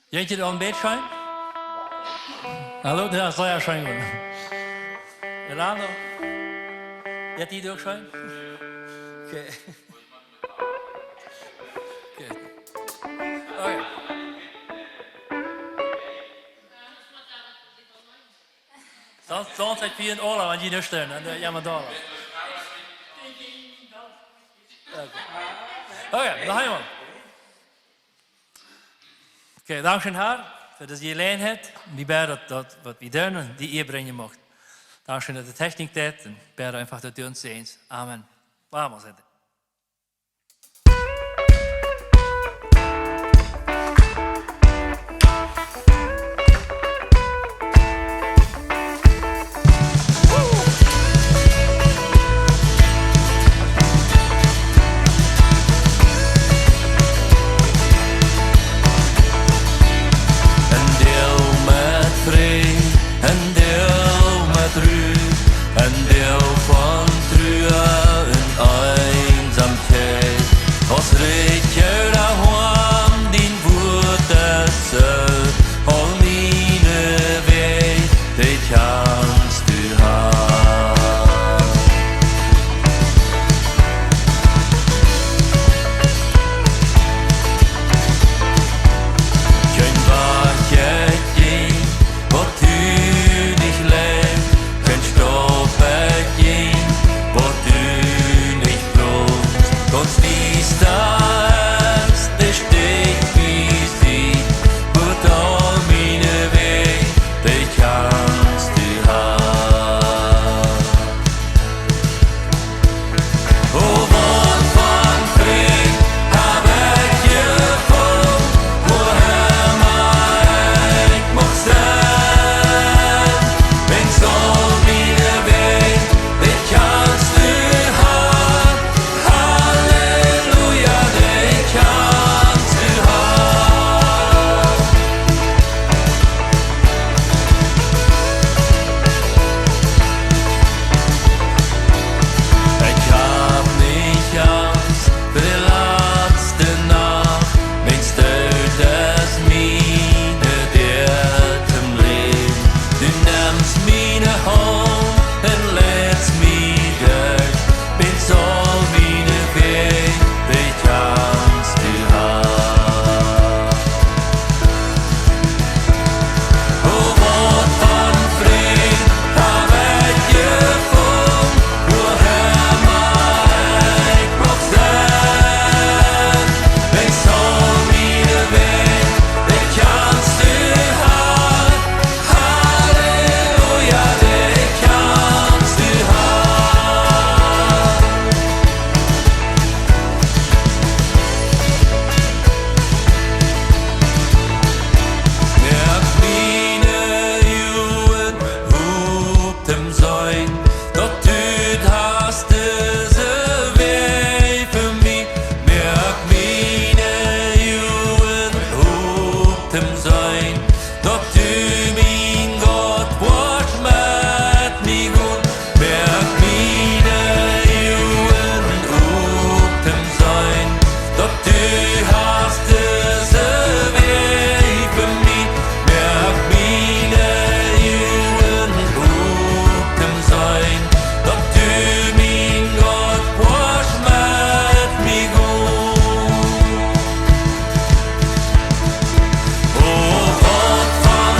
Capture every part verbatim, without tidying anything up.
Jeit et aul een bät scheen? Hallo, jo, sea scheen. Elano, jeit et uk scheen? Okay. Okay. Okay. Sonst, sonst haft wie een Ola, wan jie nich stonen, dan, äh, jo, mau doa. Okay. Okay, noch eemol. Okay, dankscheen, Herr, fa dise Jeläajenheit. Wie bäden, daut, daut waut wie doonen, die Ea brinjen mucht. Dankscheen, daut de Technik deit. Un bäden eefach, daut du ons säajenst. Amen. Vamos, Herr. Een Deel met Fräd, een Deel met Ru, een Deel von Trua un Eensamkjeit. Aus Rikj doahan dien Wuat es, soo, aul miene Wäaj, dee kjanst du han. Kjeen Wajch ekj jinkj, waut du nich leidst, kjeen Staup ekj jinkj, waut du nich brochst. Gaunz diesta es de Stich, wie sie, waut aul miene Wäaj, dee kjanst du han. O, waut von Fräd hab ekj jefungen, wuaemma ekj mucht sennen. Wiels aul miene Wäaj, dee kjanst du han. Halleluja, dee kjanst du han. Ekj hab nich Angst fa de latste Nacht, wiels du deist mie de Däa toom Läwen. Du nemst miene Haunt un leitst mie derch, wiels aul miene Wäaj, dee kjanst du han. O, waut von Fräd hab ekj jefungen, wuaemma ekj mucht sennen. Wiels aul miene Wäaj, dee kjanst du han. Halleluja, dee kjanst du han. Moak miene Uagen op toom seenen, daut du deist dise Wäaj fa mie. Moak miene Uagen op toom seenen, daut du, mien Gott, woascht met mie gonen. Moak miene Uagen op toom seenen, daut du deist dise Wäaj fa mie. Moak miene Uagen op toom seenen, daut du, mien Gott, woascht met mie gonen. O Gott von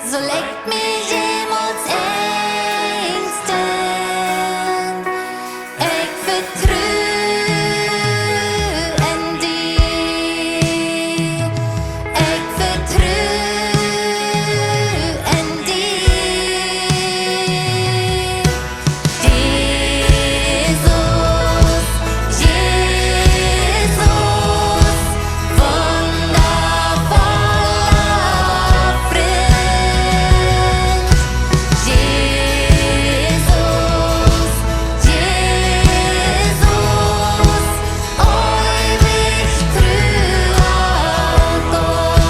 Sull ekj mie jemols angsten? Ekj vetru en die. Ekj vetru en die. Jesus, Jesus, wundaboa Frint. Jesus, Jesus, eewich trua Gott.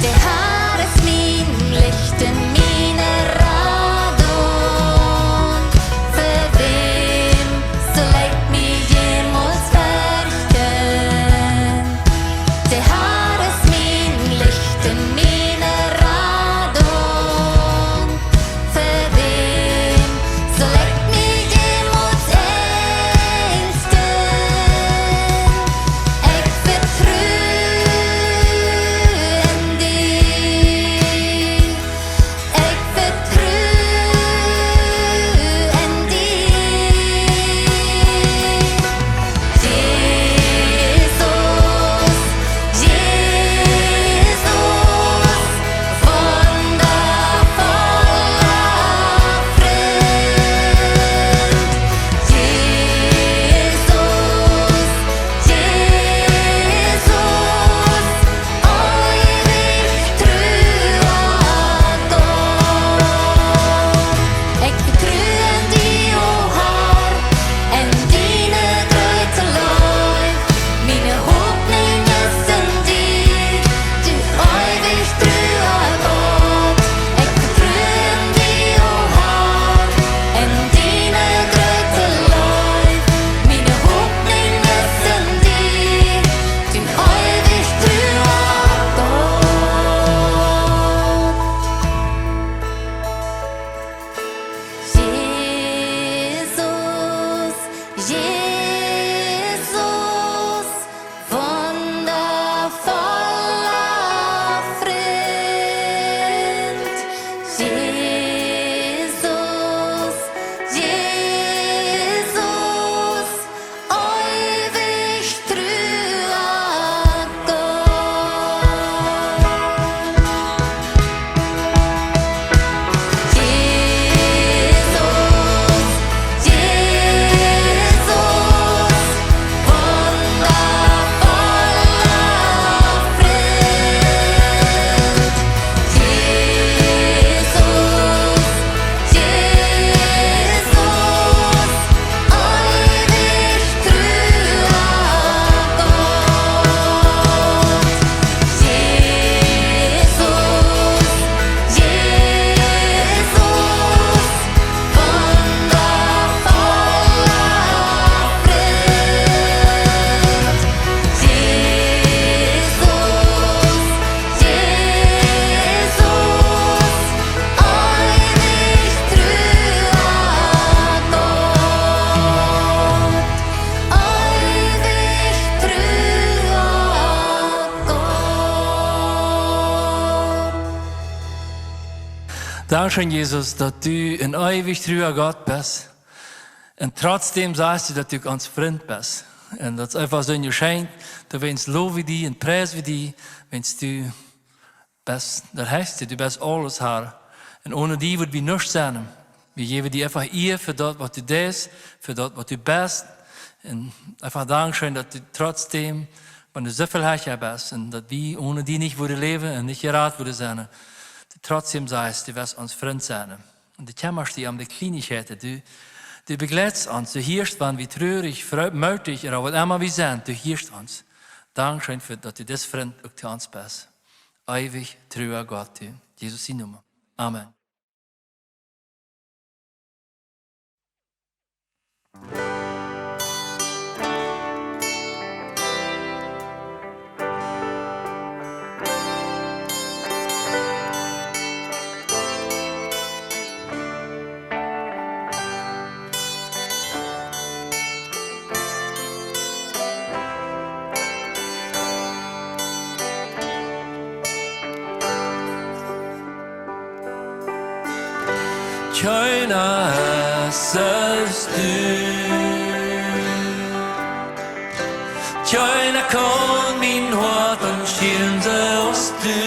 De Har es mien Licht un miene Radunk, fa wäm sull ekj mie jemols ferchten? De Har es mien Licht un miene Radunk, fa wäm sull ekj mie jemols angsten? Ekj vetru en die. Ekj vetru en die. Jesus, Jesus, wundaboa Frint. Jesus, Jesus, eewich trua Gott. Ekj vetru en die, o Har, en diene groote Leew. Miene Hopninj es en die, du eewich trua Gott. Ekj vetru en die, o Har, en diene groote Leew. Miene Hopninj es en die, du eewich trua Gott. Jesus, Jesus, wundaboa Frint. Jesus, Jesus, eewich trua Gott. Jesus, Jesus, wundaboa Frint. Jesus, Jesus, eewich trua Gott. Jesus, Jesus, wundaboa Frint. Jesus, Jesus, eewich trua Gott. Eewich trua Gott. Dankscheen, Jesus, daut du een eewich trua Gott best. Un trotzdäm sajchst du, daut du ons Frint best. Un daut es eefach soo een Jeschenkj. Doawäajen low wie die un pries wie die, wiels du best daut Hechste, du best aules, Har. Un one die wudd wie nuscht sennen. Wie jäwen die eefach Ea fa daut, waut du deist, fa daut, waut du best. Un eefach dankscheen, daut du trotzdäm, wan du soo väl hecha best un daut wie one die nich wudden läwen un nich jerat wudden sennen, du trotzdäm sajchst, du west ons Frint sennen. Un du kjemmascht die om de Kjleenichkjeiten, du, du bejleitst ons, du hieescht, wan wie truarich, frei-, mootich ooda waut emma wie sent, du hieescht ons. Dankscheen fa daut du dis Frint uk to ons best. Eewich trua Gott, du. Jesus sien Nomen. Amen. Kjeena es soo aus du. Kjeena kaun mien Hoat aunscheren soo aus du.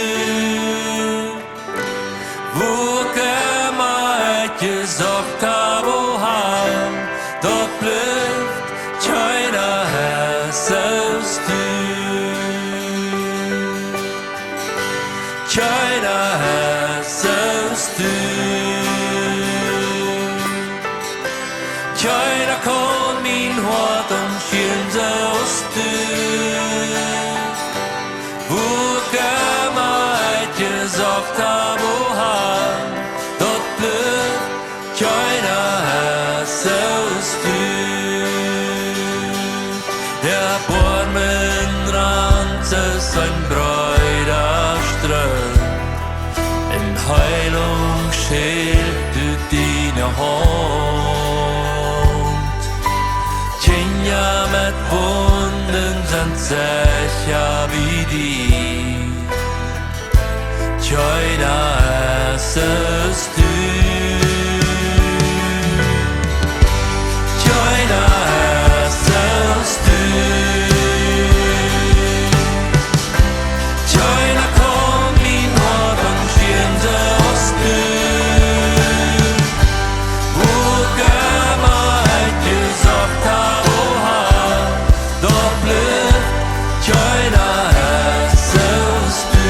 Wua emma ekj jesocht hab, o Har, doa blift kjeena es soo aus du. Kjeena es soo aus du. Kjeena kaun mien Hoat aunscheren soo aus du. Wua emma ekj jesocht hab, o Har, doa blift kjeena es soo aus du. Erboarmen rant soo aus een breeda Stroom, un Heilunk schält ut diene Haunt. Kjinja met Wunden sent secha bie die. Kjeena es soo aus du. Kjeena es soo aus du. Kjeena kaun mien Hoat aunscheren soo aus du. Wua emma ekj jesocht hab, o Har, doa blift kjeena es soo aus du.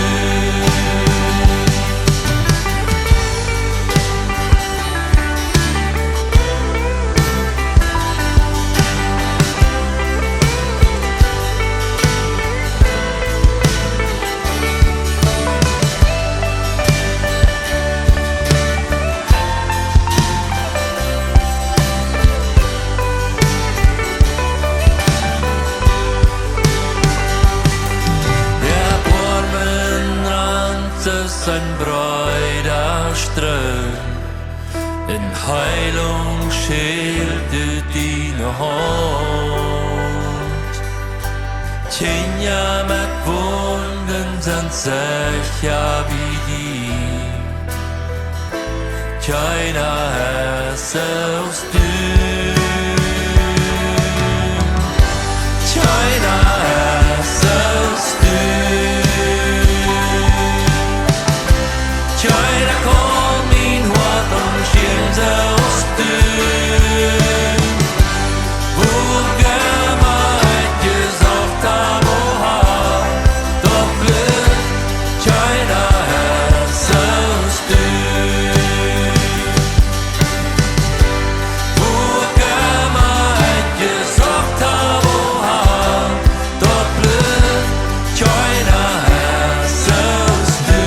Erboarmen rant soo aus een breeda Stroom, un Heilunk schält ut diene Haunt. Kjinja met Wunden sent secha bie die. Kjeena es soo aus du. Kjeena es soo aus du. Kjeena kaun mien Hoat aunscheren soo aus du. Wua emma ekj jesocht hab, o Har, doa blift kjeena es soo aus du. Wua emma ekj jesocht hab, o Har, doa blift kjeena es soo aus du.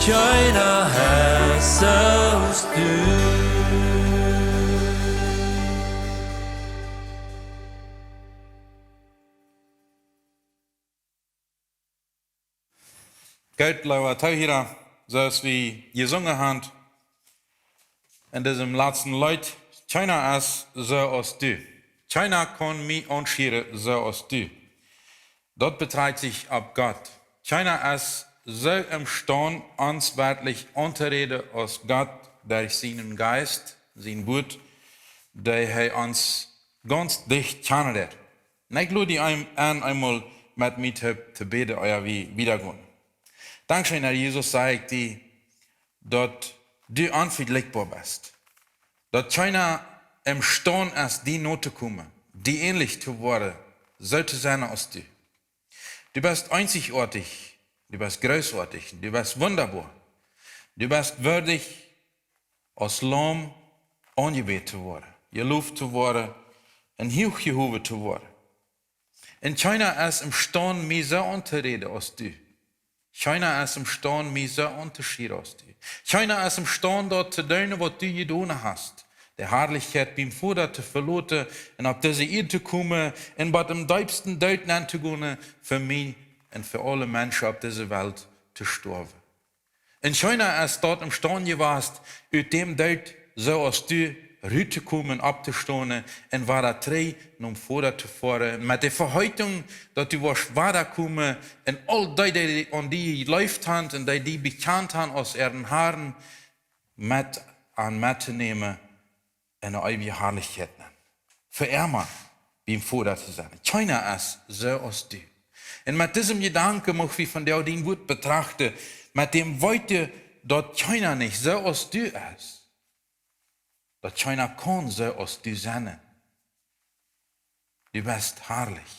Kjeena es soo aus du. Goot, leewe Toohiera, soo aus wie jesungen haben en disem latsten Leet: Kjeena es soo aus du. Kjeena kaun mie aunscheren soo aus du. Daut betrakjt sikj opp Gott. Kjeena es soo emstaund, ons werkjlich auntoräden aus Gott derch sienen Jeist, sien Wuat, dee hee ons gaunz dicht kjanen deed. Un ekj lod die aun, aun eemol met mie to, to bäden, ea wie wieda gonen. Dankscheen, Herr Jesus, saj ekj die, daut du onvejlikjboa best. Daut kjeena emstaund es, die notokomen, die änlich to woaren, soo to sennen aus du. Du best eenzijoatich, du best großoatich, du best wundaboa. Du best wieedich, aus Laum aunjebät to woaren, jelowt to woaren un huach jehowen to woaren. Un kjeena es emstaund, mie soo auntoräden aus du. Kjeena es emstaund, mie soo auntoschieren aus du. Kjeena es emstaund, daut to doonen, waut du jedonen hast. De Harlichkjeit biem Voda to veloten un opp dise Ieed to komen un bat dän deepsten Doot auntogonen, fa mie un fa aule Menschen opp dise Welt to stoawen. Un kjeena es daut emstaund jewast, ut däm Doot, soo aus du, rut to komen, opptostonen un wada trigj nom Voda to foaren. Met de Veheitunk, daut du woascht wada komen un aul dee, dee aun die jejleeft haben un dee die bekjant haben aus äaren Harn, met an mettonämen en de eewje Harlichkjeit nenn. Fa emma biem Voda to sennen. Kjeena es soo aus du. Un met disem Jedanken mucht wie vondoag dien Wort betrachten, met däm weeten, daut kjeena nich soo aus du es. Daut kjeena kaun soo aus du sennen. Du best harlich.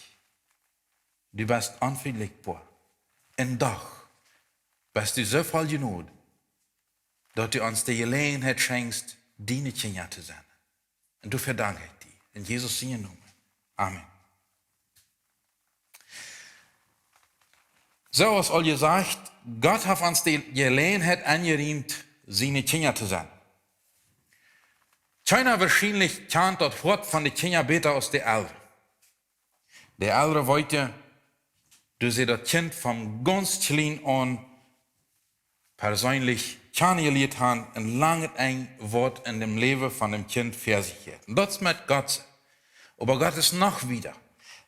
Du best onvegliekjboa. Un doch best du soo voll Jnod, daut du ons de Jeläajenheit schenkjst, diene Kjinja to sennen. Un doafäa dank ekj die. En Jesus sienen Nomen. Amen. Soo aus aul jesajcht, Gott haft ons de Jeläajenheit enjeriemt, siene Kjinja to sennen. Kjeena woarschienlich kjant daut Hoat von de Kjinja bäta aus de Elren. De Elren weeten, daut see daut Kjint von gaunz kjlien aun perseenlich kjanen jelieet haben un langet enj, waut en däm Läwen von däm Kjint fa sikj jeit. Un daut es met Gott soo. Oba Gott es noch wieda.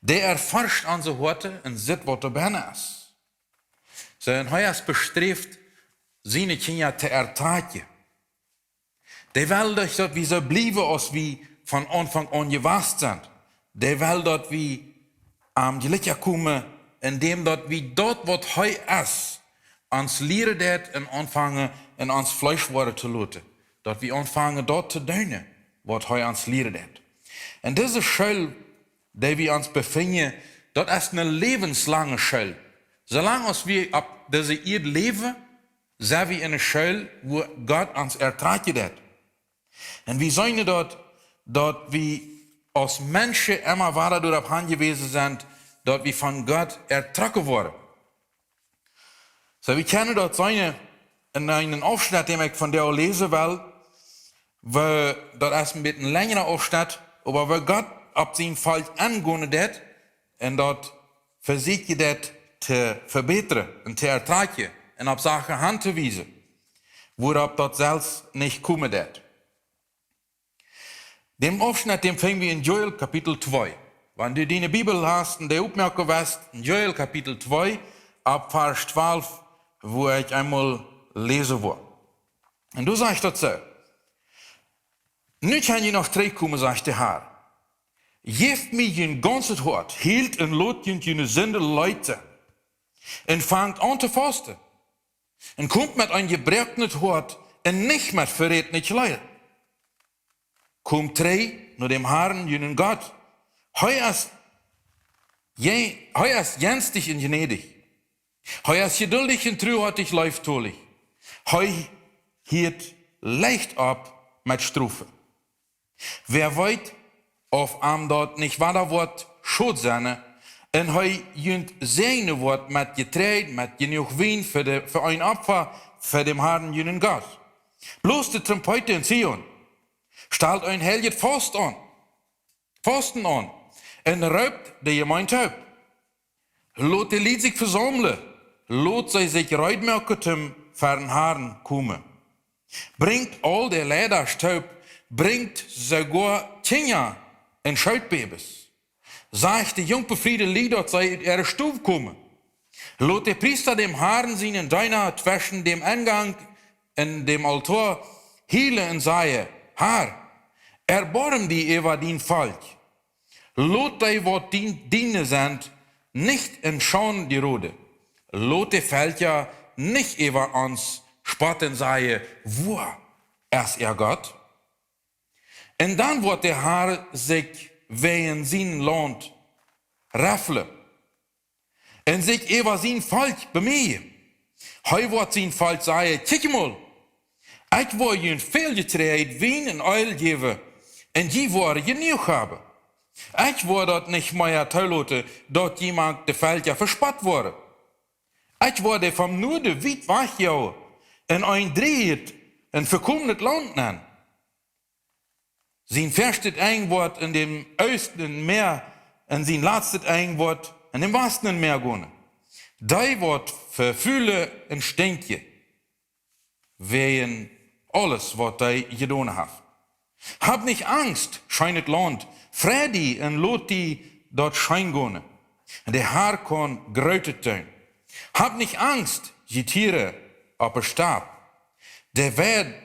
Dee erforscht onse Hoaten un sitt, waut doa bennen es. Soo, un hee es besträft, siene Kjinja to ertrakjen. Dee well doch, daut wie soo bliewen, aus wie von Aunfank aun jewast sent. Dee well, daut wie aum jlikja komen, endäm daut wie daut, waut hee es, ons lieren deit un aunfangen en ons Fleesch woaren to loten. Daut wie aunfangen daut to doonen, waut hee ons lieren deit. Un dise School, dee wie ons befinjen, daut es eene läwenslange School. Soo lang aus wie opp dise Ieed läwen, sent wie en eene School, wua Gott ons ertrakjen deit. Un wie seenen daut, daut wie aus Menschen emma wada doaropp aunjewäsen sent, daut wie von Gott ertrocken woaren. Soo, wie kjennen daut seenen en eenen Aufschnett, dän ekj vondoag läsen well, wua, daut es een bät een lenjra Aufschnett, oba wua Gott opp sien Volkj engonen deit un daut vesieekjen deit to vebätren un to ertrakjen un opp Sachen hantowiesen, wuaropp daut selfst nich komen deit. Dän Aufschnett, dän finj wie en Joel Kapitel twee. Wan du diene Bibel hast un dee oppmoaken west, en Joel Kapitel twee, opp Varsch twalf, wua ekj eemol läsen well. Un doa sajcht daut soo: Nu kjenn jie noch trigjkomen, sajcht de Herr. Jäft mie jun gaunzet Hoat, hielt un lot junt june Sinden leet sennen. Un fangt aun to fausten. Un komt met een jebroaknet Hoat un nich met verätne Kjleeda. Komt trigj no däm Herrn, junen Gott. Hee es, je-, hee es jnädich un jnädich. Hee es jeduldich un truhoatich, leeftolich. Hee hieet leicht opp met strofen. Wäa weet, auf am daut nich wada woat schod sennen, un hee junt säajnen woat met Jetreid, met jenuach Wien fa de, fa een Opfa, fa däm Herrn, junen Gott. Blost de Trompeten en Zion. Stalt een heiljet Fausten aun, Fausten aun, un roopt de Jemeent opp. Lot de Lied sikj vesaumlen, lot see sikj reed moaken toom ver dän Herrn komen. Brinjt aul de Leida toop, brinjt soogoa Kjinja un Schootbabys. Sajcht de jungbefriede Lied, daut see ut äare Stow komen. Lot de Priesta däm Herrn sienen Deena tweschen däm Engank un däm Altoa hielen un sajen: Herr, erboarm die äwa dien Volkj. Lot dee, waut dien, diene sent, nich en Schaund jeroden. Lot de Velkja nich äwa ons spotten, sajen: Wua es äa Gott? Un dan woat de Herr sikj wäajen sien Launt reflen un sikj äwa sien Volkj bemieejen. Hee woat sien Volkj sajen: Kjikj mol, ekj woa junt väl Jetreid, Wien un Eelj jäwen, un jie woaren jenuach haben. Ekj woa daut nich mea toloten, daut jie mank de Velkja vespott woaren. Ekj woa dee vom Nuaden wiet wajchjoagen en een dreejet un vekomnet Launt nenn. Sien ieeschtet Enj woat en däm Oosten Mäa, un sien latstet Enj woat en däm Wasten Mäa gonen. Dee woat vefulen un stinkjen, wäajen aules, waut hee jedonen haft. Hab nich Angst, scheenet Launt, frei die un lot die daut scheen gonen. De Har kaun Grootet doonen. Hab nich Angst, jie Tieren oppe Stap. De Weid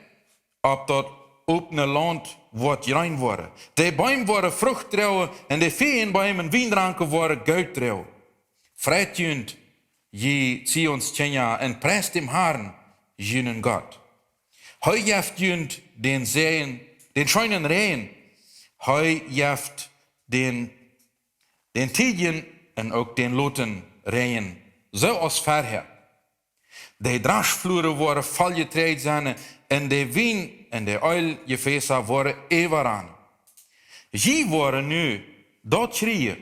opp daut opne Launt woat jreen woaren. De Beem woaren Frucht droagen un de Fiejenbeem un Wienranken woaren Goot droagen. Freit junt, jie Zions Kjinja, un priest däm Harn, junen Gott. Hee jeft junt dän Säajen, dän scheenen Räajen. Hee jeft dän, dän tiedjen un uk dän loten Räajen, soo aus verhäa. De Draschfluaren woaren volljeträajen sennen un de Wien- un de Eeljefäsa woaren äwarannen. Jie woaren nu daut kjrieen,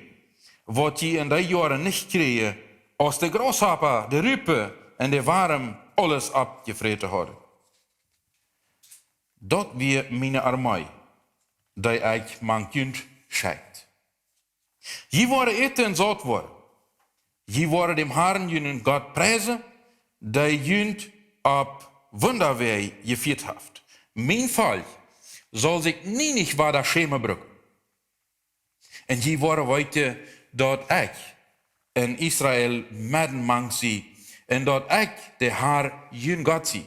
waut jie en dee Joaren nich kjrieejen, aus de Graushoppa, de Rupen un de Worm aules oppjefräten hauden. Daut wia miene Armee, dee ekj mank junt schekjt. Jie woaren äten un saut woaren. Jie woaren däm Harn, junen Gott, priesen, dee junt opp Wundawäaj jefieet haft. Mien Volkj saul sikj nie nich wada schämen brucken. Un jie woaren weeten, daut ekj en Israel medden mank sie, un daut ekj de Har, jun Gott, sie,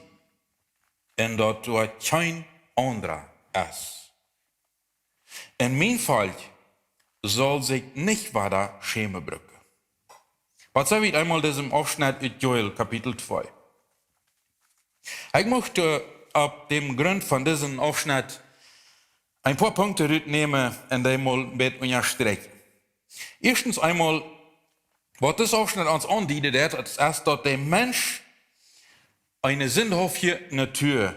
un daut doa kjeen aundra es. Un mien Volkj saul sikj nich wada schämen brucken. Waut saj wie eemol disen Aufschnett ut Joel Kapitel twee? Ekj mucht, äh, opp däm Grunt von disen Aufschnett een poa Punkten rutnämen un dee mol een bät unjasträakjen. Ieeschtens eemol, waut dis Aufschnett ons aundieden deit, daut es, daut de Mensch eene sindhauftje Natua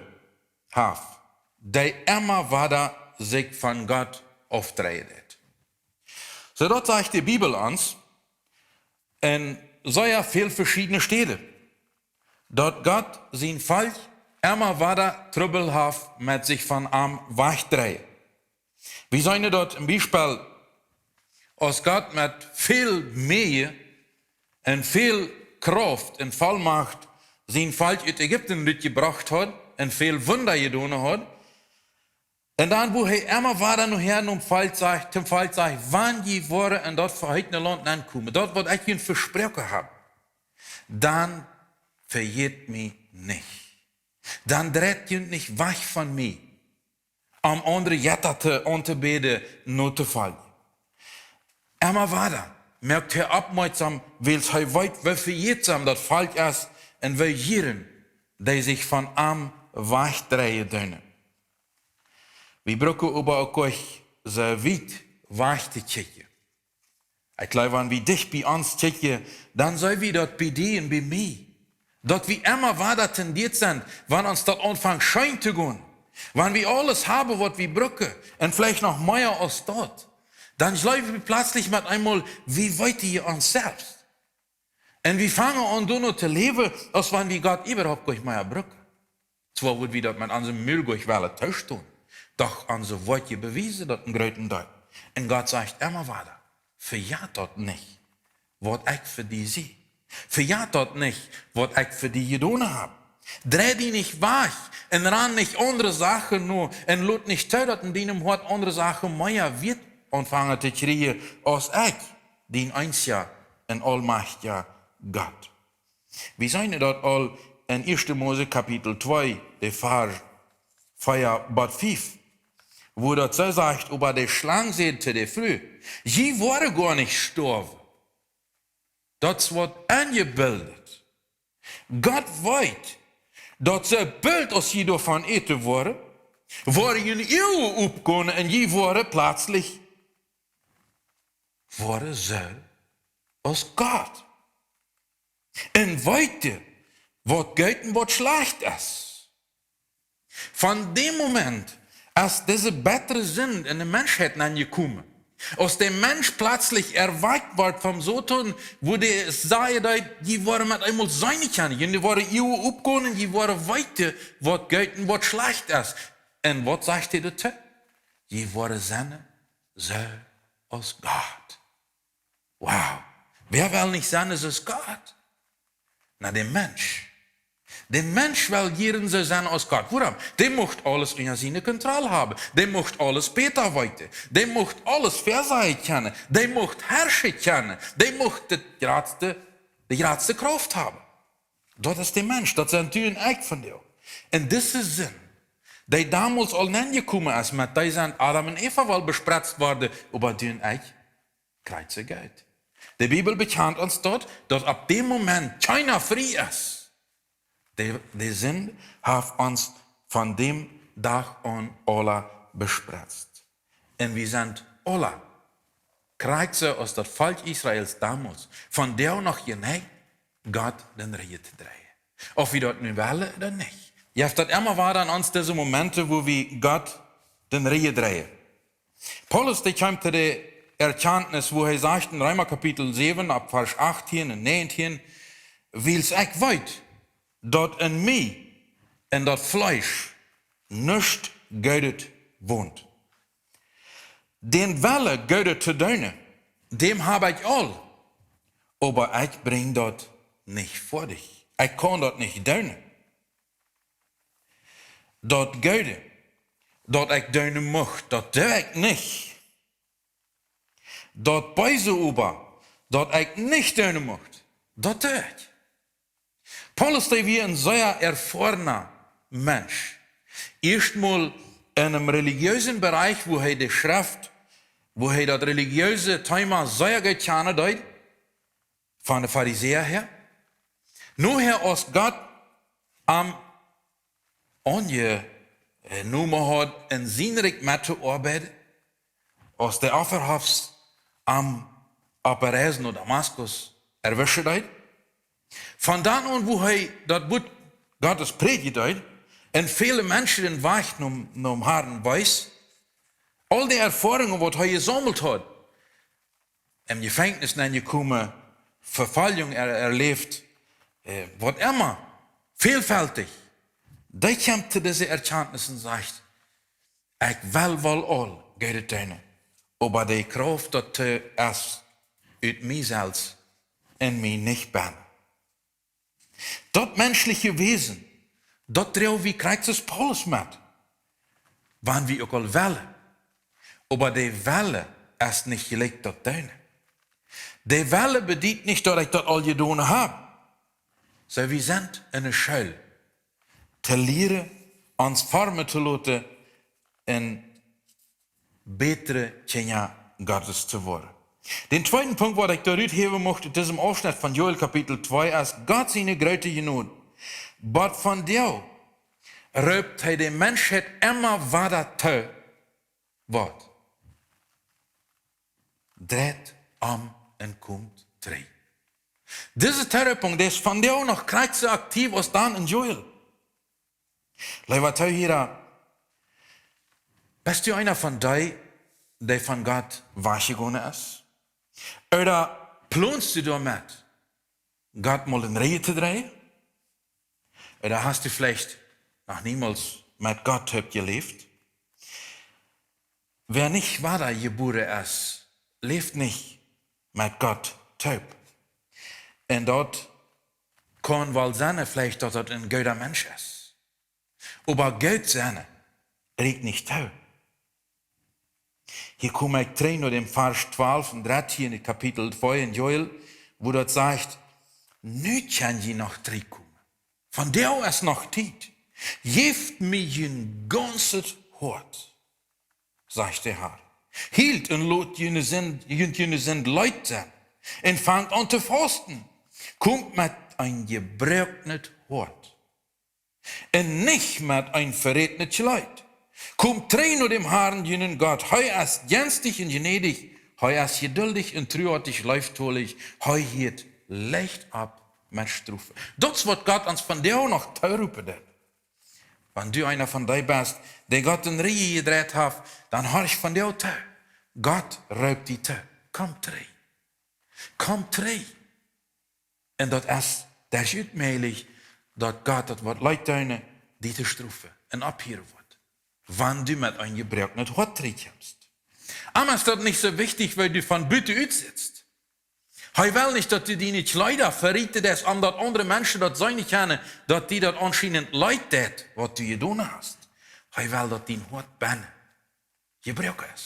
haft, dee emma wada sikj von Gott aufdreien deit. Soo daut sajcht de Bibel ons en sea väl veschiedne Städen, daut Gott sien Volkj emma wada Trubbel haft met sikj von am wajchdreien. Wie seenen daut een Biespel, aus Gott met väl Mäa un väl Krauft un Vollmacht sien Volkj ut Ägipten rutjebrocht haud un väl Wunda jedonen haud. Un dan, woo hee emma wada nohäa nom Volkj sajcht, tom Volkj sajcht: Wan jie woaren en daut veheetne Launt nenkomen, daut, waut ekj junt vesproaken hab, dan vejät mie nich. Dan dreit junt nich wajch von mie, om aundre Jetta to, auntobäden, notofoljen. Emma wada moakt hee oppmoakjsom, wiels hee weet, woo vejätsam daut Volkj es un woo jieren dee sikj von am wajchdreien doonen. Wie brucken oba uk nich soo wiet wajch to kjikjen. Ekj jleew, wan wie dicht bie ons kjikjen, dan seenen wie daut bie die un bie mie, daut wie emma wada tendieet sent, wan ons daut aunfangt scheen to gonen, wan wie aules haben, waut wie brucken, un veleicht noch mea aus daut, dan jleewen wie pletslich met eemol, wie weeten wie ons selfst. Un wie fangen aun, doano to läwen, aus wan wie Gott äwahaupt nich mea brucken. Zwar wudd wie daut met onse Mul nich wellen toostonen, doch onse Wieed bewiesen daut een grooten Deel. Un Gott sajcht emma wada: Vejät daut nich, waut ekj fa die sie. Vejät daut nich, waut ekj fa die jedonen hab. Drei die nich wajch un ran nich aundre Sachen no un lot nich too, daut en dienem Hoat aundre Sachen mea Wieet aunfangen to kjrieen aus ekj, dien eensja un aulmajchtja Gott. Wie seenen daut aul en Ieeschte Mose Kapitel twee, de Varsch vea bat fief, woo daut soo sajcht: Oba de Schlang säd to de Fru: Jie woaren goanich stoawen. Daut es waut enjebildet. Gott weet, daut soo boolt aus jie doavon äten woaren, woaren june Uagen opgonen un jie woaren pletslich woaren soo aus Gott. Un weeten, waut goot un waut schlajcht es. Von däm Moment, aus dise bettre Sind en de Menschheit aunjekomen, aus de Mensch pletslich erwakjt wort vom Soton, woo dee sajen deed: Jie woaren met eemol seenen kjennen, jie woaren Uagen opgonen, jie woaren weeten, waut goot un waut schlajcht es. Un waut sajcht hee doatoo? Jie woaren sennen soo aus Gott. Wow. Wäa well nich sennen soo aus Gott? Na, de Mensch. De Mensch well jieren soo sennen aus Gott. Wuarom? Dee mucht aules unja siene Kontroll haben. Dee mucht aules bäta weeten. Dee mucht aules väasajen kjennen. Dee mucht harschen kjennen. Dee mucht de jratste, de jratste Krauft haben. Daut es de Mensch. Daut sent du un ekj vondoag. Un dise Sind, dee donmols aul nenjekomen es, met dee sent Adam un Eva woll bespretzt worden, oba du un ekj kjrieen see Gott. De Bibel bekjant ons daut, daut opp dän Moment kjeena frie es. De, de Sind haft ons von däm Dach aun aula bespretzt. Un wie sent aula, krakjt soo aus daut Volkj Israels donmols, vondoag noch jeneicht, Gott dän Rigjen to dreien. Auf wie daut nu wellen ooda nich. Jeft daut emma wada aun ons dise Momenten, wua wie Gott dän Rigjen dreien. Paulus, dee kjeem to de Erkjantnis, wua hee sajcht en Reema Kapitel säwen, opp Varsch achtieen un näajentieen: Wiels ekj weet, daut en mie, en daut Fleesch, nuscht Goodet wont. Dän Wellen, Goodet to doonen, däm hab ekj aul, oba ekj brinj daut nich foadich. Ekj kaun daut nich doonen. Daut Goode, daut ekj doonen mucht, daut doo ekj nich. Daut Beese oba, daut ekj nich doonen mucht, daut doo ekj. Paulus, dee wia een sea erfoarna Mensch. Ieeschtmol en eenen relijeesen Bereich, wua hee de Schreft, wua hee daut relijeese Thema sea goot kjanen deed, von de Farisäa häa. Nohäa, aus Gott am aunjenomen haud, en sien Rikj met to oabeiden, aus de Offahoofst am opp de Reis no Damaskus erwischen deed. Von dan aun, wua hee daut Wuat Gottes prädjen deed un väle Menschen dän Wajch nom, nom Harn wees, aul de Erfoarungen, waut hee jesaumelt haud, em Jefenkjnis nenjekomen, Vefoljunk er-, erläft, äh, waut emma, välfältich, dee kjemt to dise Erkjantnis un sajcht: Ekj well woll aul Goodet doonen, oba de Krauft doatoo es ut mie selfst un mie nich bennen. Daut menschliche Wäsen, daut droag wie krakjt soo aus Paulus met, wan wie uk aul wellen. Oba de Wellen es nich jlikj daut Doonen. De Wellen bediet nich, daut ekj daut aul jedonen hab. Soo, wie sent en de School, to lieren, ons formen to loten un bätre Kjinja Gottes to woaren. Dän tweeden Punkt, waut ekj doa ruthäwen mucht ut disen Aufschnett von Joel Kapitel twee, es Gott siene groote Jnod. Waut vondoag roopt hee de Menschheit emma wada too, waut? Dreit om un komt trigj. Dise Tooropunk, dee es vondoag noch krakjt soo aktiv aus dan en Joel. Leewa Toohiera, best du eena von dee, dee von Gott wajchjegonen es? Ooda plonst du doamet, Gott mol en Rieej to dreien? Ooda hast du veleicht noch niemols met Gott toop jeläft? Wäa nich wada jebuaren es, läft nich met Gott toop. Un daut kaun woll sennen, veleicht daut daut een gooda Mensch es. Oba goot sennen rieekjt nich too. Hia kom ekj trigj no däm Varsch twalf un dartieen en Kapitel twee en Joel, wua daut sajcht: Nu kjenn jie noch trigjkomen. Vondoag es noch Tiet. Jäft mie jun gaunzet Hoat, sajcht de Herr. Hielt un lot june Sind, junt june Sind leet sennen. Un fangt aun to fausten. Komt met een jebroaknet Hoat un nich met een verätnet Jeleet. Komt trigj no däm Herrn, junen Gott. Hee es jnädich un jnädich. Hee es jeduldich un truhoatich, leeftolich. Hee hieet leicht opp met strofen. Daut es, waut Gott ons vondoag noch tooropen deit. Wan du eena von dee best, dee Gott en Rieej jedreit haft, dan horch vondoag too. Gott roopt die too. Komm trigj. Komm trigj. Un daut es, daut es utmäajlich, daut Gott daut woat leet doonen, die to strofen un opphieren woat, wan du met een jebroaknet Hoat trigjkjemst. Am es daut nich soo wichtich, woo du von buten utsitst. Hee well nich, daut du diene Kjleeda verieten deist, om daut aundre Menschen daut seenen kjennen, daut die daut aunscheinent leet deit, waut du jedonen hast. Hee well, daut dien Hoat bennen jebroaken es.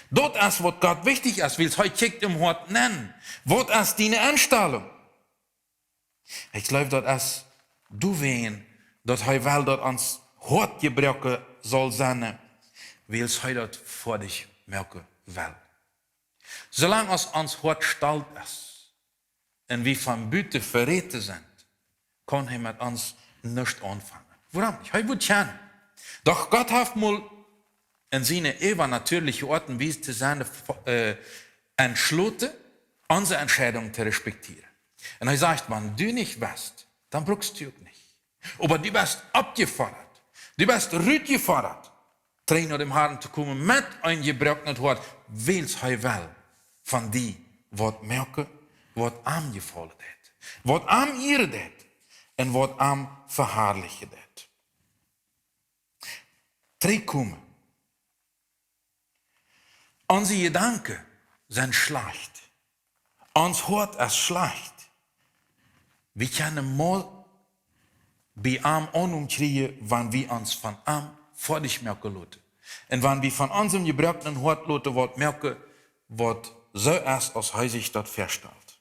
Daut es, waut Gott wichtich es, wiels hee kjikjt em Hoat nenn. Waut es diene Enstalunk? Ekj jleew, daut es doawäajen, daut hee well, daut ons Hoat jebroaken saul sennen, wiels hee daut fa die moaken well. Soo lang aus ons Hoat stolt es un wie von buten veräten sent, kaun hee met ons nuscht aunfangen. Wuarom nich? Hee woat kjennen. Doch Gott haft mol en siene äwanatieeliche Oat un Wies to sennen, äh, entschloten, onse Entscheidunk to respektieren. Un hee sajcht: "Wan du nich west, dan bruckst du uk nich. Oba du best oppjefodat. Du best rutjefodat, trigj no däm Harn to komen met een jebroakenet Hoat, wiels hee well von die waut moaken, waut am jefaulen deit, waut am ieren deit un waut am veharlichen deit." Trigjkomen. Onse Jedanken sent schlajcht. Ons Hoat es schlajcht. Wie kjennen mol bie am Aundacht kjrieen, wan wie ons von am foadich moaken loten. Un wan wie von onsem jebroakenen Hoat loten waut moaken, waut soo es, aus hee sikj daut väastalt.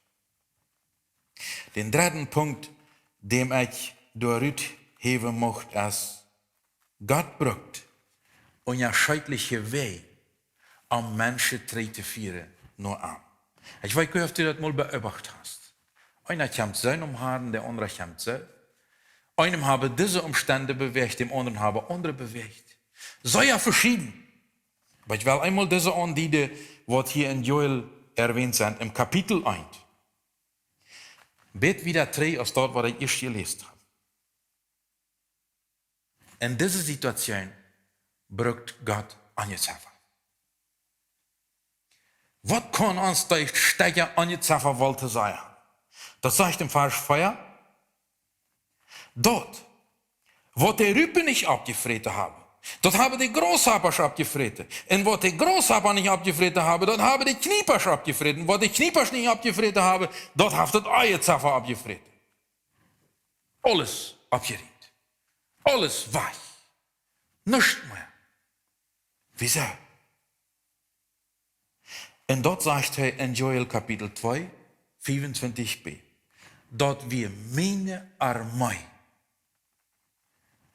Dän dredden Punkt, dän ekj doa ruthäwen mucht, es, Gott brukt unjascheedliche Wäaj, om Menschen trigj to fieren no am. Ekj weet nich, auf du daut mol beobacht hast. Eena kjemt soo nom Harn, de aundra kjemt soo. Eenem haben dise Omstend bewäacht, däm aundren haben aundre bewäacht. Sea veschieden. Oba ekj well eemol dise aundieden, waut hia en Joel erwähnt sent, em Kapitel eent. Bät wieda trigj aus daut, waut ekj ieescht jeläst hab. En dise Situation brukt Gott Onjezeffa. Waut kaun ons dee Stekja Onjezeffa woll to sajen? Daut sajcht em Varsch vea: "Daut, waut de Rupen nich oppjefräten haben, daut haben de Graushoppasch oppjefräten. Un waut de Graushoppasch nich oppjefräten haben, daut haben de Kjniepasch oppjefräten. Waut de Kjniepasch nich oppjefräten haben, daut haft daut Onjezeffa oppjefräten." Aules oppjerieemt. Aules wajch. Nuscht mea. Wieso? Un daut sajcht hee en Joel Kapitel twee, fiefuntwintich b. Daut wia miene Armee.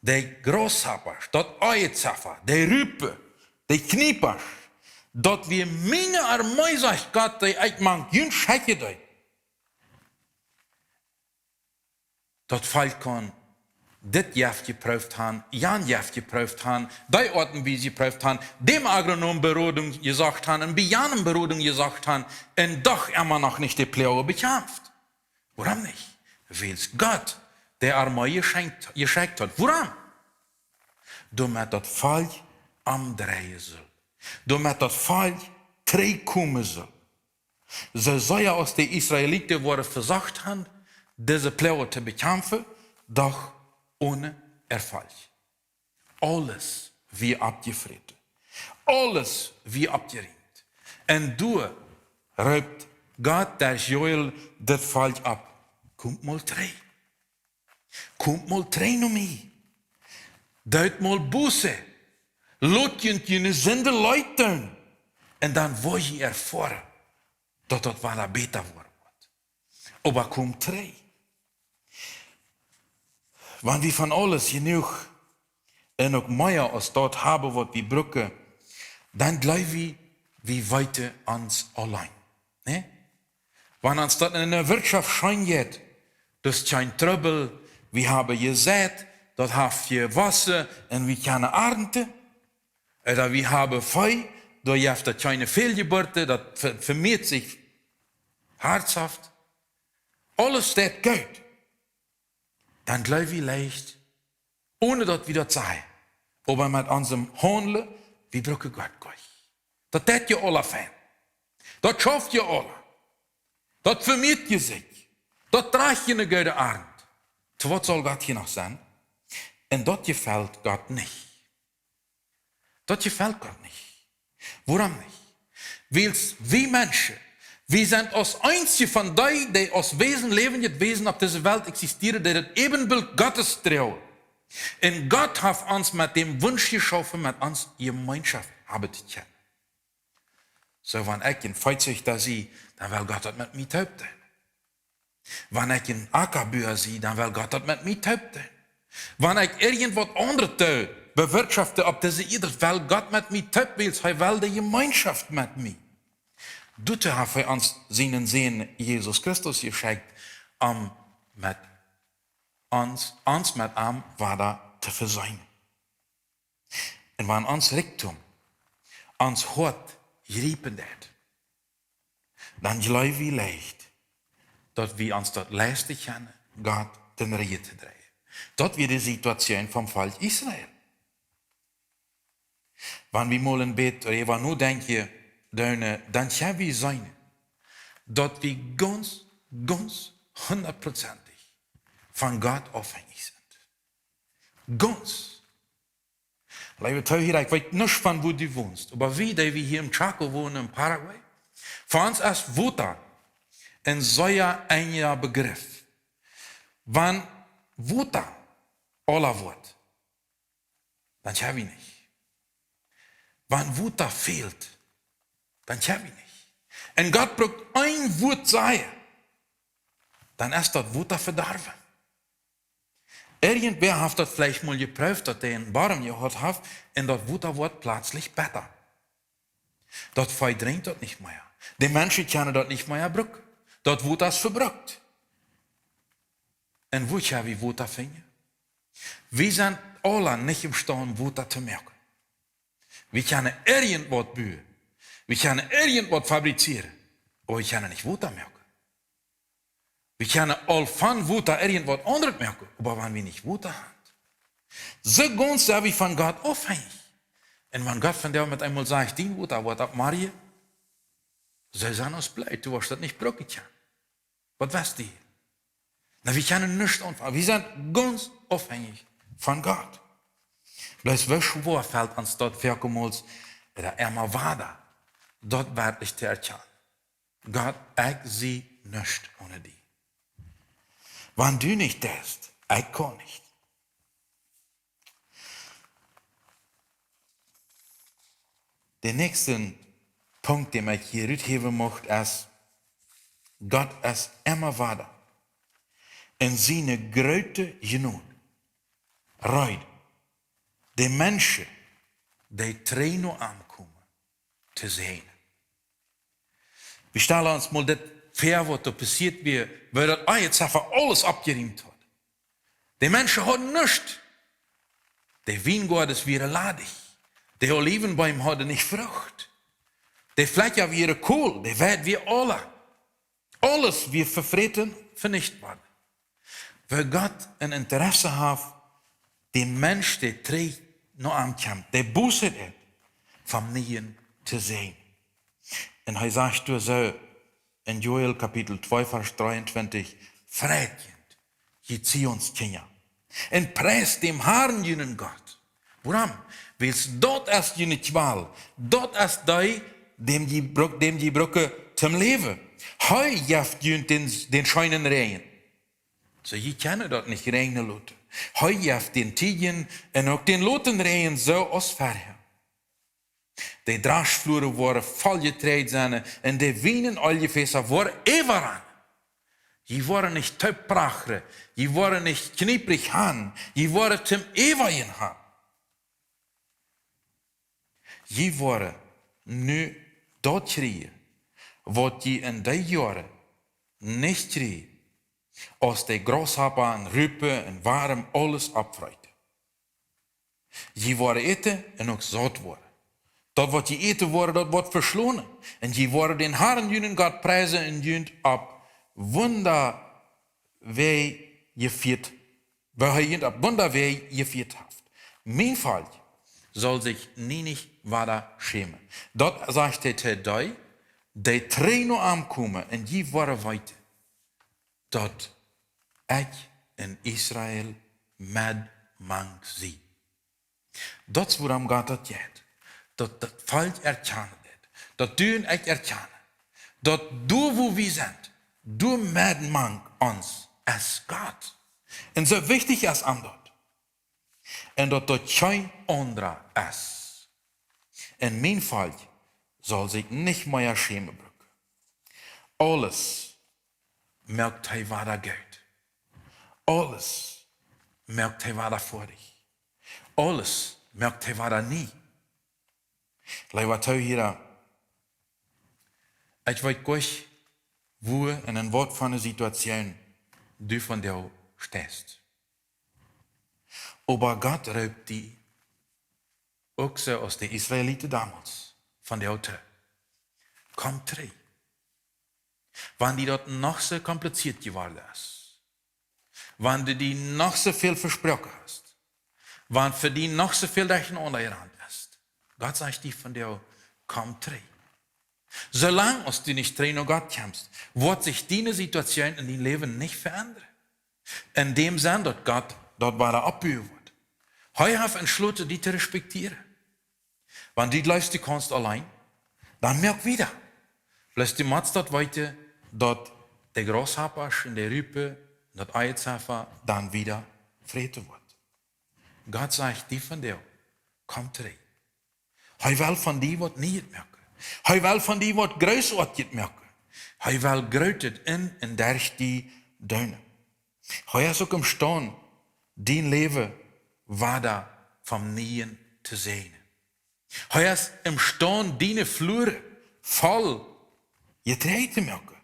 De Graushoppasch, daut Onjezeffa, de Rupen, de Kjniepasch, daut wia miene Armee, sajcht Gott, dee ekj mank junt schekjen deed. Daut Volkj kaun dit Jeft jeprooft haben, jan Jeft jeprooft haben, dee Oat un Wies jeprooft haben, däm Agronom Berodunk jesocht haben un bie janem Berodunk jesocht haben, un doch emma noch nich de Ploag bekjamft. Wuarom nich? Wiels Gott de Armee jeschekjt, jeschekjt haud. Wuarom? Doamet daut Volkj omdreien sull. Doamet daut Volkj trigjkomen sull. Soo sea aus de Israeliten woaren vesocht haben, dise Ploag to bekjamfen, doch one Erfolg. Aules wia oppjefräten. Aules wia oppjerieemt. Un doa roopt Gott derch Joel daut Volkj opp: "Komt mol trigj. Komt mol trigj no mie. Doot mol Buße. Lot junt june Sinden leet doonen. Un dan woa jie erfoaren, daut daut wada bäta woaren woat. Oba komt trigj." Wan wie von aules jenuach un uk mea aus daut haben, waut wie brucken, dan jleew wie, wie weeten ons auleen. Nä? Wan ons daut en de Wirtschoft scheen jeit, daut es kjeen Trubbel, wie haben jeseit, daut haft jewossen un wie kjennen arnten. Ooda wie haben Vee, doa jeft daut kjeene Fehljeburten, daut ve-, vemieet sikj harthaft. Aules jeit goot. Dan jleew wie leicht, one daut wie daut sajen. Oba met onsem Haundlen, wie brucken Gott nich. Daut deit je aula fein. Daut schauft je aula. Daut vemieet je sikj. Daut drajcht je eene goode Arnt. To waut saul Gott hia noch sennen? Un daut jefelt Gott nich. Daut jefelt Gott nich. Wuarom nich? Wiels wie Menschen, Wie sent aus eensje von dee, dee aus Wesen, läwendje Wesen opp dise Welt existieren, dee daut Äwenbilt Gottes droagen. Un Gott haft ons met däm Wunsch jeschaufen, met ons Jemeenschoft haben to kjennen. Soo, wan ekj een Veezichta sie, dan well Gott daut met mie toop doonen. Wan ekj een Akjabua sie, dan well Gott daut met mie toop doonen. Wan ekj irjentwaut aundret doo, bewirtschofte opp dise Ieed, well Gott met mie toop, wiels hee well de Jemeenschoft met mie. Doatoo haft hee ons sienen Sän Jesus Christus jeschekjt, om met ons, ons met am wada to vesönen. Un wan ons Rikjdom ons Hoat jriepen deit, dan jleew wie leicht, daut wie ons daut leisten kjennen, Gott dän Rigjen to dreien. Daut wia de Situation vom Volkj Israel. Wan wie mol een bät doaräwa nodenkjen, dan, dan kjenn wie seenen, daut wie gaunz, gaunz hundatprozentich von Gott aufhenjich sent. Gaunz. Leewe Toohiera, ekj weet nuscht von wua du wonst, oba wie, dee wie hia em Chaco wonen, en Paraguay, fa ons es Wota een sea enja Begriff. Wan Wota aula woat, dan kjenn wie nich. Wan Wota fält, dan kjenn wie nich. Un Gott brukt een Wuat sajen, dan es daut Wota vedorwen. Irjentwäa haft daut veleicht mol jeprooft, daut hee een Borm jehaut haft, un daut Wota woat plötzlich betta. Daut Vee drinkjt daut nich mea. De Menschen kjennen daut nich mea brucken. Daut Wota es vebrukt. Un wua kjenn wie Wota finjen? Wie sent aula nich emstaund Wota to moaken. Wie kjennen irjentwaut buen. Wie kjennen irjentwaut fabrizieren. Oba wie kjennen nich Wota moaken. Wie kjennen aul von Wota irjentwaut aundret moaken, oba wan wie nich Wota haben. Soo gaunz sent wie von Gott aufhenjich. Un wan Gott vondoag met eemol sajcht, dien Wota woat opp morjen, see sent aus Blei, du woascht daut nich brucken kjennen. Waut west du? Na, wie kjennen nuscht aunfangen. Wie sent gaunz aufhenjich von Gott. Bloos woo schwoa felt ons daut foakemols, daut emma wada, daut werkjlich to erkjanen. Gott, ekj sie nuscht one die. Wan du nich deist, ekj kaun nich. De näakjste Punkt, dän ekj hia ruthäwen mucht, es, Gott es emma wada en siene groote Jnod reed, de Menschen, dee trigj no am komen, to säajnen. Wie stalen ons mol dit väa, waut doa passieet wia, woo daut Ahia Zeffa aules oppjeriemt haud. De Menschen hauden nuscht. De Wiengoades wieren ladich. De Oliwenbeem hauden nich Frucht. De Flekja wieren kol, de Weit wia aula. Aules wia vefräten, venicht worden. Woo Gott een Interesse haft, dän Mensch, dee trigj no am kjemt, dee Buße deit, von nieem to säajnen. Un hee sajcht doa soo en Joel Kapitel twee, Varsch dreeuntwintich: Freit junt, jie Zions Kjinja, un priest däm Harn, junen Gott. Wuarom? Wiels daut es june Kjwal, daut es dee, däm jie bruk-, däm jie brucken toom Läwen. Hee jeft junt dän, dän scheenen Räajen. Soo, jie kjennen daut nich räajnen loten. Hee jeft dän tiedjen un uk dän loten Räajen soo aus verhäa. De Draschfluaren woaren voll Jeträajd sennen un de Wien- un Oljefässa woaren äwarannen. Jie woaren nich toop prachren, jie woaren nich kjnieprich han, jie woaren toom äwajen han. Jie woaren nu daut kjrieen, waut jie en dee Joaren nich kjrieejen, aus de Graushoppa un Rupen un Warm aules oppfreeten. Jie woaren äten un uk saut woaren. Daut, waut jie äten woaren, daut woat veschlonen. Un jie woaren dän Harn, junen Gott, priesen un junt opp Wundawäaj jefieet, woo hee junt opp Wundawäaj jefieet haft. Mien Volkj saul sikj nie nich wada schämen. Daut sajcht hee to dee, dee trigj no am komen, un jie woaren weeten, daut ekj en Israel met mank sie. Daut es wuarom Gott daut jeit. Daut daut Volkj erkjanen deit. Daut du un ekj erkjanen, daut doa, wua wie sent, doa medden mank ons es Gott. Un soo wichtich es am daut. Un daut doa kjeen aundra es. Un mien Volkj saul sikj nich mea schämen brucken. Aules moakt hee wada goot. Aules moakt hee wada foadich. Aules moakt hee wada nie. Leewa Toohiera, ekj weet nich, wua un en waut fa eene Situation du vondoag steist. Oba Gott roopt die, uk soo aus de Israeliten domols, vondoag too: Komm trigj. Wan die daut noch soo kompliziert jeworden es, wan du die noch soo väl vesproaken hast, wan fa die noch soo väl derchenaunda jerant es, Gott sajcht die vondoag: Komm trigj. Soo lang aus du nich trigj no Gott kjemst, woat sikj diene Situation en dien Läwen nich veendren. En däm Senn, daut Gott daut wada oppbuen woat. Hee haft entschloten, die to respektieren. Wan du jleefst, du kaust auleen, dan moak wieda. Bloos du motst daut weeten, daut de Grashoppasch un de Rupen, daut Eizeffa dan wieda fräten woat. Gott sajcht die vondoag: Komm trigj. Hee well von die waut Nieet moaken. Hee well von die waut Grootoatjet moaken. Hee well Grootet en un derch die doonen. Hee es uk emstaund, dien Läwen wada vom Nieen to säajnen. Hee es emstaund, diene Fluaren voll Jeträajd to moaken.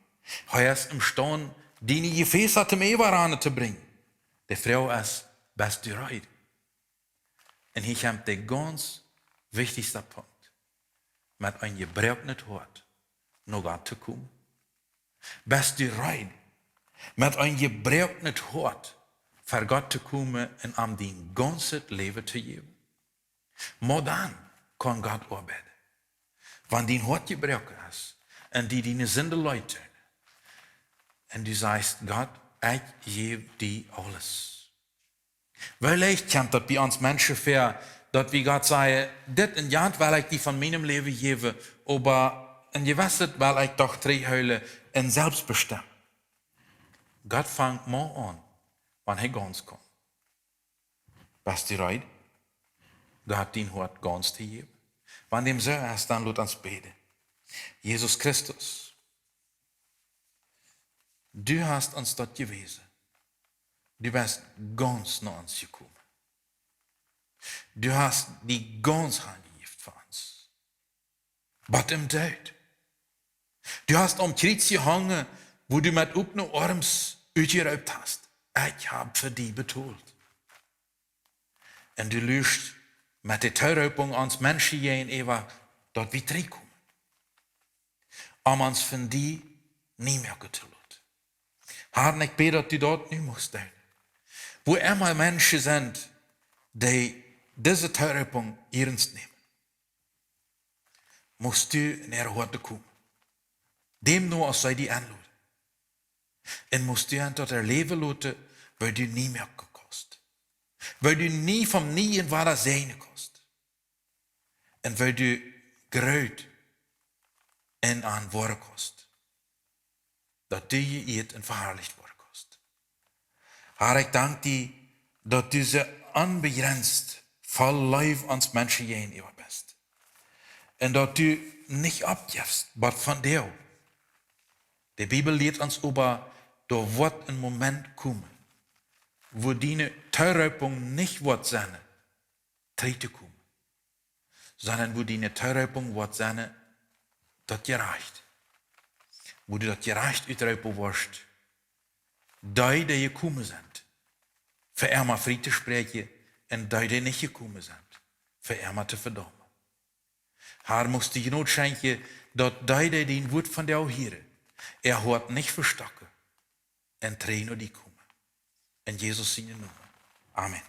Hee es emstaund, diene Jefäsa toom Äwarannen to brinjen. De Froag es: Best du reed? Un hia kjemt de gaunz wichtichste Punkt: Met een jebroaknet Hoat no Gott to komen. Best du reed, met een jebroaknet Hoat ver Gott to komen un am dien gaunzet Läwen to jäwen? Mau dan kaun Gott oabeiden. Wan dien Hoat jebroaken es un die diene Sinden leet doonen, un du sajchst: Gott, ekj jäw die aules. Woo leicht kjemt daut bie ons Menschen väa, daut wie Gott sajen: Dit un jant well ekj die von mienem Läwen jäwen, oba een jewesset well ekj doch trigjhoolen un selfst bestemmen. Gott fangt mau aun, wan hee gaunz kjemt. Best du reed, Gott dien Hoat gaunz to jäwen? Wan däm soo es, dan lot ons bäden. Jesus Christus, du hast ons daut jewäsen. Du best gaunz no ons jekomen. Du hast die gaunz hanjejäft fa ons. Bat em Doot. Du hast aum Kjriez jehongen, wua du met opne Oarms utjeroopt hast: Ekj hab fa die betolt. Un du luascht met de Toroopunk ons Menschen jäajenäwa, daut wie trigjkomen, om ons von die nie moaken to loten. Herr, ekj bäd, daut du daut nu muchst doonen. Wua emma Menschen sent, dee dise Toroopunk iernst nämen, muchst du en äare Hoaten komen. Däm no, aus see die enloden. Un muchst du an daut erläwen loten, woo du nie moaken kaust. Woo du nie vom Nieen wada säajnen kaust. Un woo du groot en an woaren kaust. Daut du jeieet un veharlicht woaren kaust. Herr, ekj dank die, daut du soo onbejrenst voll Leew ons Menschen jäajenäwa best. Un daut du nich oppjefst, waut von die. De Bibel lieet ons oba, doa woat een Moment komen, wua diene Toroopunk nich woat sennen, trigjtokomen, sonda wua diene Toroopunk woat sennen, daut Jerecht. Wua du daut Jerecht utroopen woascht, dee, dee jekomen sent, fa emma frie to spräakjen, un dee, dee nich jekomen sent, fa emma to vedaumen. Herr, muchst du Jnod schenkjen, daut dee, dee dien Wuat vondoag hieren, äa Hoat nich vestocken un trigj no die komen. En Jesus sienen Nomen. Amen.